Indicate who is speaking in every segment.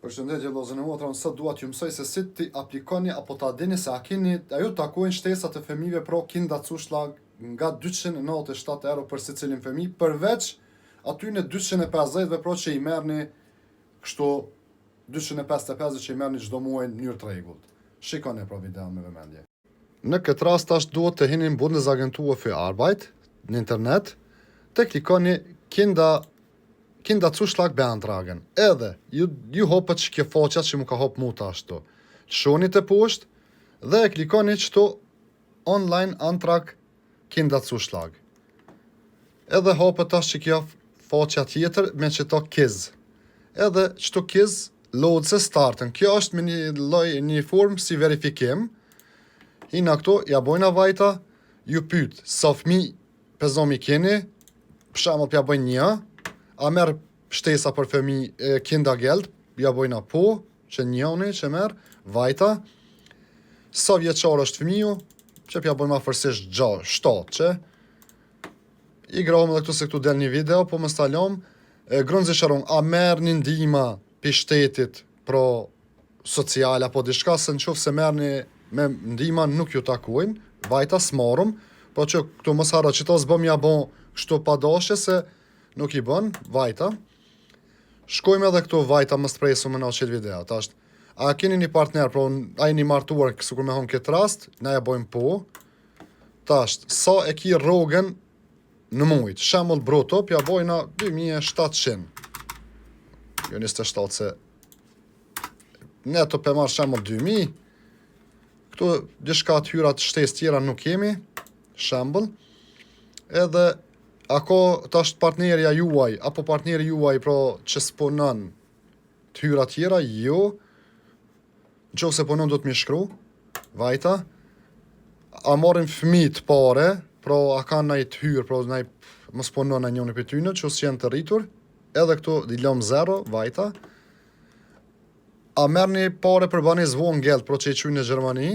Speaker 1: Përshëndetje vëllezër e motra, unë sot dua t'ju mësoj se si t'i aplikoni apo ta dini se a keni, a ju takojnë shtesa të fëmijëve pro Kinderzuschlag nga 297 euro për secilin fëmijë, përveç atyne 250-ve pro që i merrni kështu 255 që i merrni çdo muaj në mënyrë të rregullt. Shikoni pra videon me vëmendje. Në këtë rast tash duhet të hini në Bundesagentur für Arbeit në internet, të klikoni Kinder Kinderzuschlag beantragen. Edhe ju ju hopët që kjo faqja që mu ka hop mu tash tu. Lëshoni të poshtë dhe e klikoni qëtu online Antrag Kinderzuschlag. Edhe hopët tash që kjo faqja tjetër me qëto KIS. Edhe qëtu KIS Lotse starten. Kjo është me një lloj një formë si verifikim. Hina këtu, ja bojna weiter, ju pyet sa fëmijë pezomi keni, për shembull pja bëjnë një, a merr shtesa për fëmijë Kindergeld, ja bojna po, që njëni që merr, weiter, sa vjeçar është fëmiu, që pja bëjmë afërsisht 6, 7, që i grohëm edhe këtu se këtu del një video, po më stalom, e, Grundsicherung, a merr një ndihma pi shtetit pro social apo diçka se në qoftë se merrni me ndihma nuk ju takojnë, weiter s'marrëm, po që këtu mos harro që to s'bëm ja bo kështu pa dashje se nuk i bën, weiter. Shkojmë edhe këtu weiter mos të presu më na qel video. Tash, a keni një partner, pro a jeni martuar sikur me hon këtë rast, na ja bojmë po. Tash, sa e ki rrogën në mujt, shembull bruto, pja bojna 2700. Jo 27 se neto pe marr shembull 2000. Këtu diçka të hyra të shtesë tjera nuk kemi, shembull. Edhe a ka tash partnerja juaj apo partneri juaj pro që s'punon të hyra tjera, jo. Në qoftë se punon do të mi shkru, weiter. A marrin fëmijët pare, pro a kanë naj të hyrë, pro naj mos punon naj njëri prej tyre, që janë të rritur. Edhe këtu i lëm zero, weiter. A merrni pare për banesë Wohngeld, pro që i quajnë në Gjermani?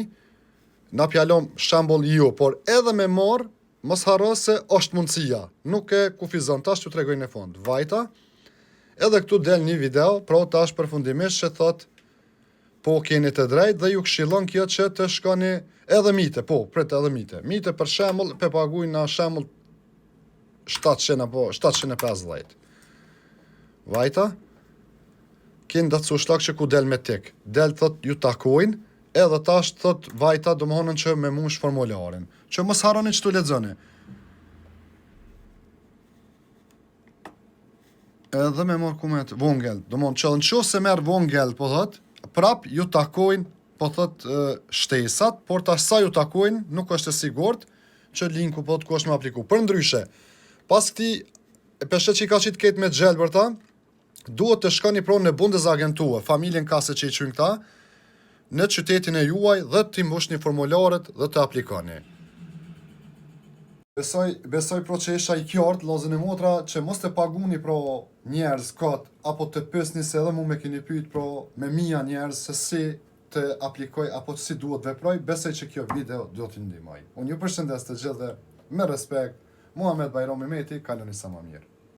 Speaker 1: Na pjalom shembull jo, por edhe me marr, mos harro se është mundësia. Nuk e kufizon, tash t'ju tregoj në fund. Weiter. Edhe këtu del një video, pro tash përfundimisht që thot po keni të drejtë dhe ju këshillon kjo që të shkoni edhe Miete, po, prit edhe Miete. Miete për shembull, pe paguajnë në shembull 700 apo 750. Weiter. Kinderzuschlag që ku del me tik. Del thot ju takojnë, edhe tash thot weiter do më honën që me mush formularin. Që mos harroni që tu lexoni. Edhe me marr kumet Wohngeld. Do më thonë që në qoftë se merr Wohngeld, po thot, prap ju takojnë, po thot shtesat, por tash sa ju takojnë, nuk është e sigurt që linku po thot ku është me apliku. Për ndryshe, pas këtij e peshe që i ka qitë ketë me gjelbërta, duhet të shkoni pro në Bundesagentur, Familienkasse që i quajnë këta, në qytetin e juaj dhe të mbushni formularet dhe të aplikoni. Besoj, besoj pro që isha i qartë, vllazën e motra, që mos të paguni pro njerëz kot, apo të pyesni se edhe mu me keni pyet pro me mija njerëz se si të aplikoj apo si duhet veproj, besoj që kjo video do t'ju ndihmoj. Unë ju përshëndes të gjithëve me respekt, Muhamet Bajrami Meti, kaloni sa më mirë.